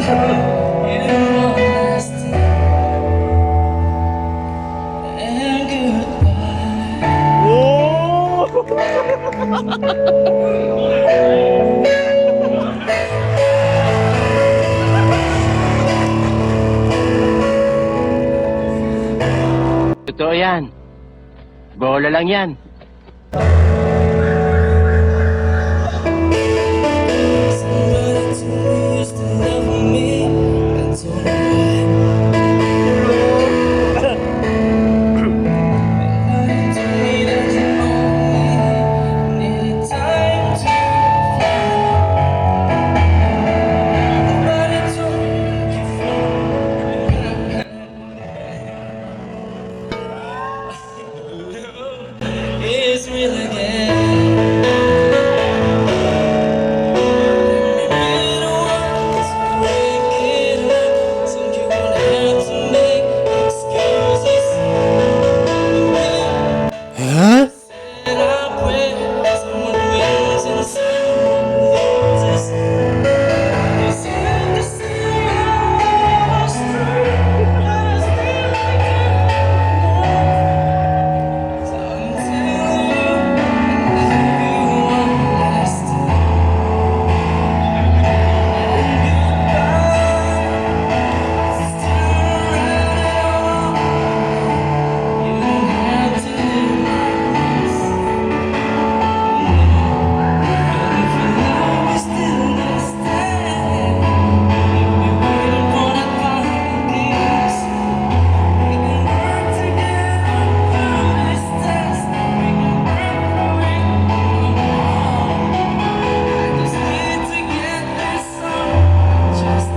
You one last time and goodbye. Oh! Totoo yan. Bola lang yan. Somebody told me you still love me. I don't know why. Somebody told me that you only needed time to fly. Nobody told me you fall. It's real again. Huh? Just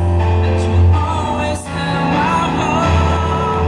that you always have my heart.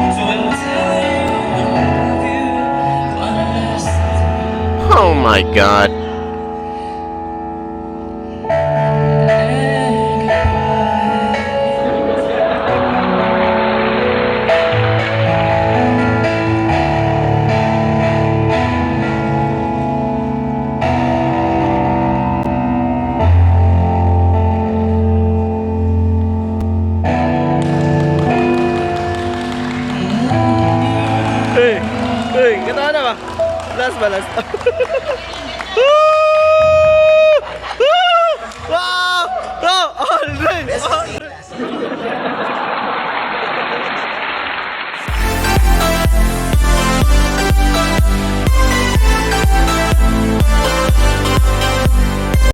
So I'm telling you, I love you one last time. Oh my God. Hey! Hey! Katawa na ba? Last ba? Last?